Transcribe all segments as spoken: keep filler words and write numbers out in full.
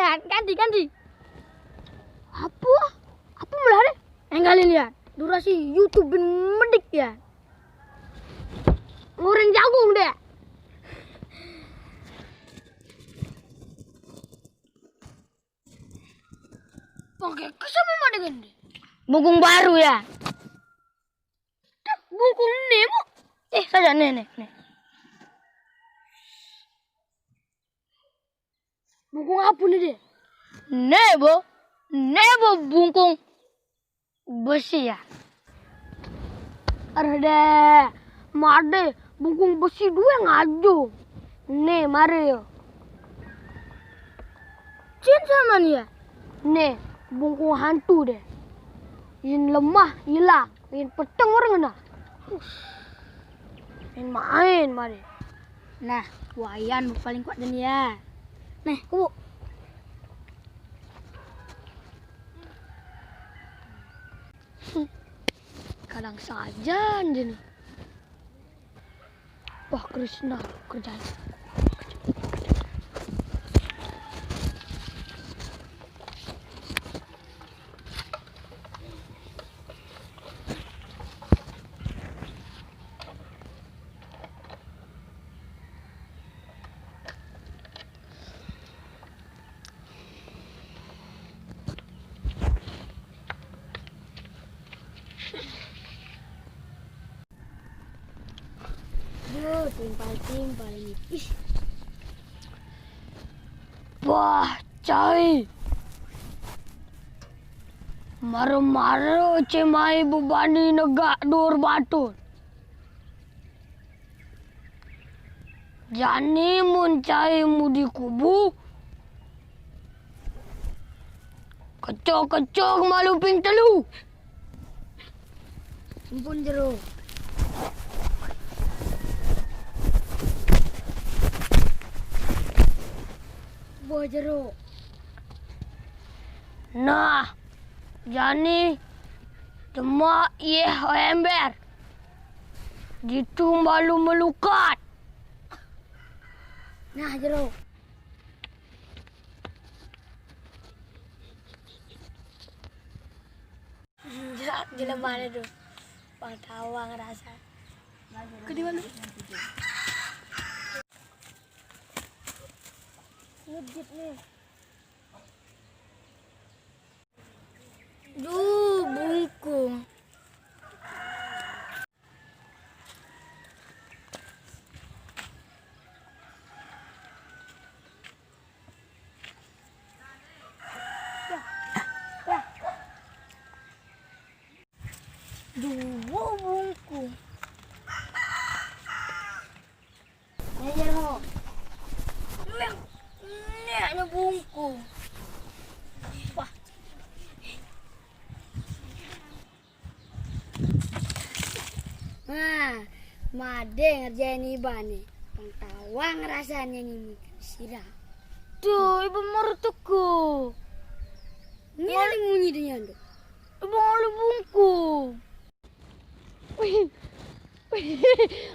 Ganti, ganti. Apa? Apa malah deh? Enggalin ya. Durasi YouTube ben medik ya. Ngoreng jagung deh. Pakai kesama mana gende? Bungkung baru ya. Bungkung nemu. Eh, saja nih, nih, nih. Bungkung apa nih deh? Nebo, nebo bungkung besi ya. Areh deh, made bungkung besi dua ngajo. Nih, mari yo. Cin sama nih ya. Nih, bungkung hantu deh. Yin lemah hilang, yin peteng orang kena. Main-main mari. Nah, wayan paling kuat dan ya. Nih, kubu. Kadang saja aja nih. Wah, Krisna kerjanya. Duh, timpal-timpal ini. Ih. Wah, cai. Maro-maro cemai bebani negak dur batur. Jani mun cai mudi kubu, kecok-kecok malu ping telu. Ampun, Jero. Buah jeruk. Nah, jani cuma ieh ember. Jitu malu melukat. Nah, jeruk. Jerak jelema ada tu. Pang tawang rasa. Kedua lu. Ngejit nih. Duh, bungkung. Duh, bungkung. Ayo, Jero. Nek, neknya bungkung. Wah. Nah, made ngerjain iba nih. Pang tawang rasanya nih, sirah. Tuh, iba merutukku. Ini ada munyi dia tuh. Iba ngalu bungkung. Wih. Wih.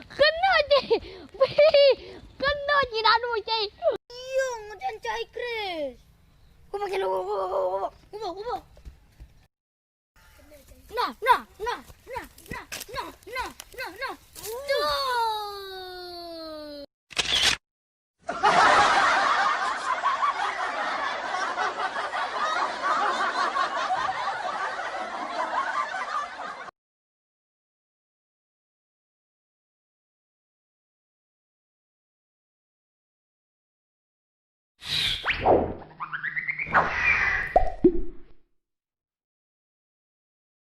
Kena, Cai. Wih. Kena, Cai, anu, Cai. Iya, ngedan Cai Kres. Gua pakai lu, gua, gua, gua, gua, gua, gua, gua.